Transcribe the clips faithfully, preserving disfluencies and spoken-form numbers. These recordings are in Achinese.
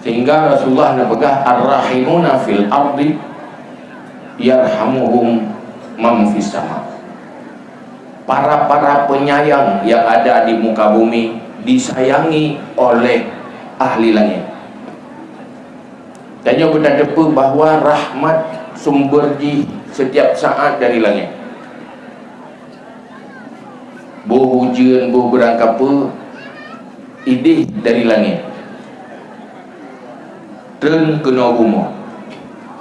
Sehingga Rasulullah neupeugah, "Ar-rahimuna fil ardi yarhamuhum man fis sama." Para-para penyayang yang ada di muka bumi disayangi oleh ahli langit. Dan nyoe geutanyoe teupeu bahwa rahmat sumber jih setiap saat dari langit. Boh ujeuen, boh beurangkapeue, idéh dari langit. Treun keunoe bumoe.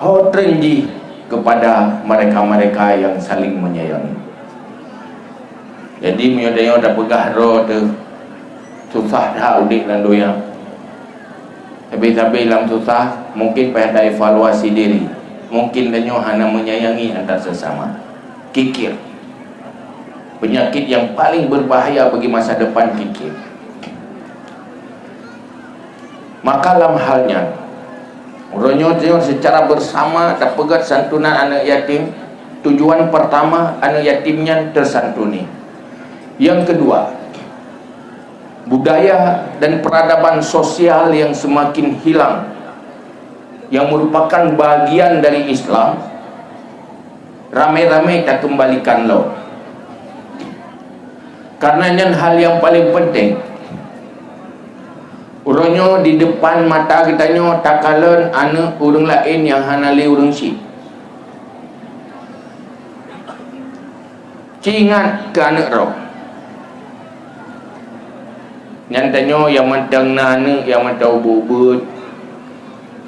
Ho treun jih kepada mereka-mereka yang saling menyayangi. Jadi, meunyoe tanyoe tapeugah droe teuh, susah that udép lam donya. Sabe-sabe lam susah, mungkin payah taevaluasi diri. Mungkin tanyoe hana menyayangi antar sesama. Kikir. Penyakit yang paling berbahaya bagi masa depan, kikir. Maka lam hal nyan, uroe nyoe tanyoe secara bersama tapeugét santunan aneuk yatim. Tujuan pertama, aneuk yatim nyan tersantuni. Yang kedua, budaya dan peradaban sosial yang semakin hilang, yang merupakan bagian dari Islam, ramé-ramé takeumbalikan lom. Karena nyan hal nyang paleng penting. Uroe nyoe di depan mata geutanyoe takalon aneuk ureuëng laén nyang hana lé ureuëng syiek. Ci ingat keu aneuk droe. Nyan tanyoe nyang mantong na aneuk nyang mantong ubit-ubit,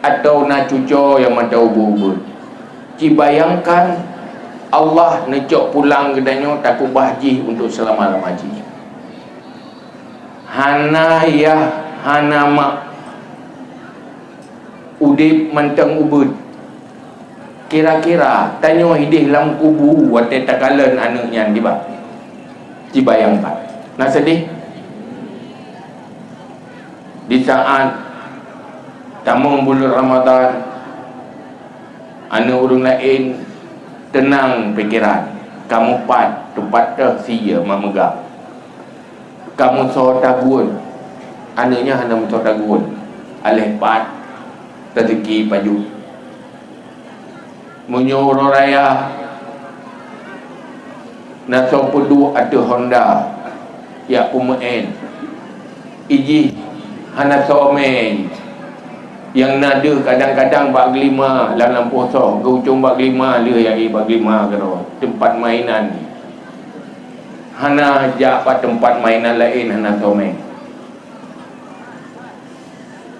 atawa na cucoe nyang mantong ubit-ubit. Ci bayangkan, Allah neucok pulang geutanyoe takeubah jih untuk seulama-lama jih. Hana yah, hana mak. Udép mantong ubit. Kira-kira tanyoe idéh lam kubu watée takalon aneuk nyan diba? Ci bayangkan. Na seudeh? Di saat tamong buleuen Ramadhan, aneuk ureuëng laén teunang pikeran, kamoe pat, teumpat teuh sie mak meugah. Kamoe soe tagun, aneuk nyan hana meusoe tagun, aléh pat, teuteuki pajoh. Meunyoe uroe raya, na soe peuduek ateueh honda, jak peumeu'en, ijih hana soe mé. Nyang na deuh kadang-kadang bak geulima lam lampôh soh, geucong bak geulima lheueh jak ié bak geulima keudroe, teumpat mainan. Hana jak bak teumpat mainan laén, hana soe mé.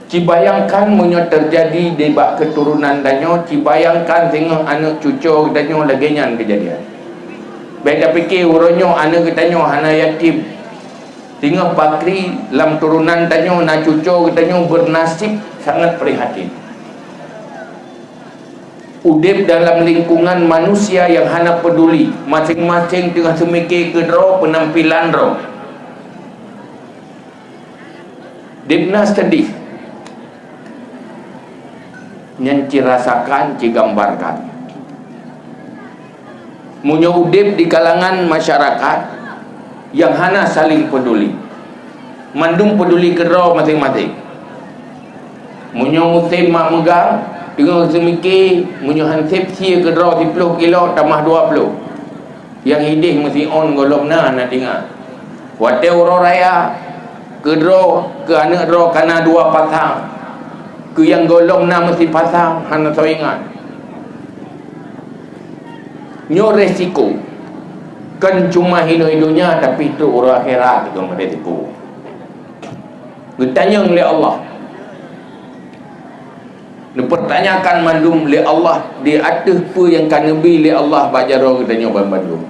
Ci bayangkan meunyoe teujadi nibak keuturonan tanyoe, ci bayangkan singoh aneuk cucoe geutanyoe lagée nyan keujadian. Bék tapike uroe nyoe aneuk geutanyoe hana yatim. Singoh pakri lam turonan tanyoe na cucoe geutanyoe beunasib sangat prihatin. Udeb dalam lingkungan manusia nyang hana peuduli, maséng-maséng teungoh seumike keu droe peunampilan droe. Deb na seudeh. Nyan ci rasakan, ci gambarkan. Meunyoe udeb di kalangan masyarakat nyang hana saling peuduli, mandum peuduli keu droe maséng-maséng. Meunyoe musém mak meugang, teungoh seumike, meunyoe han sép sie keu droe siploh kilo tamah dua ploh. Nyang ideh meusiôn gohlom na, na teungoh. Watée uroe raya, keu droe, keu aneuk droe kana dua pasang. Keu nyang gohlom na meusipasang, hana soe ingat. Nyoe resiko. Kon cuma hinoe donya, tapi trok uroe akhirat juga resiko. Geutanyong lé Allah. Neupeurtanyakan mandum lé Allah di ateueh peue nyang ka neubi lé Allah bak jaroe geutanyoe banmandum.